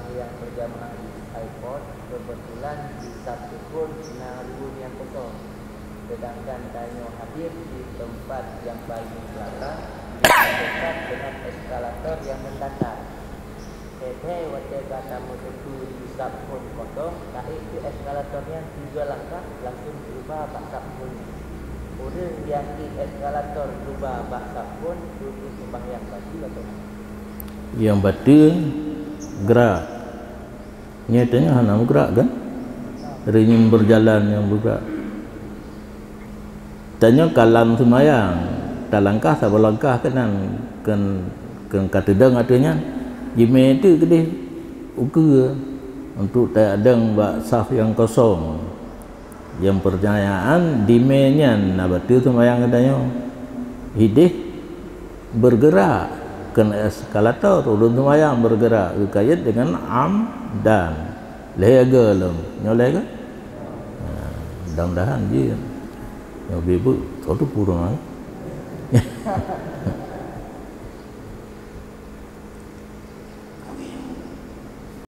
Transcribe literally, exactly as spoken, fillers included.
Nyang berjamaah di airport, kebetulan di sab phon na ruang nyang kosong. Sedangkan tanyoe hadir di tempat nyang paling belakang, di dekat dengan eskalator nyang mendatar. Teuntèe watèe gata meuteupeue di sab phon kosong, taék keu eskalator nyan tiga langkah langsung geuba bak sab phon nyan. Ureueng nyang ék eskalator geuba bak sab phon, ureueng sembahyang bateue atau hana? Nyang bateue gerak. Nyoe tanyoe hana meugerak kan? Renyum berjalan nyang meugerak. Tanyoe ka lam seumayang, talangkah saboh langkah keunan, keu, keu ka teudong ateueh nyan. Jimé teuk keudeh ukeue untuk tadong bak saf nyang kosong. Nyang peurtanyaan, dimé nyan na bateue seumayang geutanyoe? Hideh bergerak, keu eskalator, ulôn seumayang bergerak, geukayèt dengan amdan. Lhèe goe lom. Nyoe lhèe goe? Ha, mudah-mudahan jeuet. Nyoe beubeuk, satu puluh orang.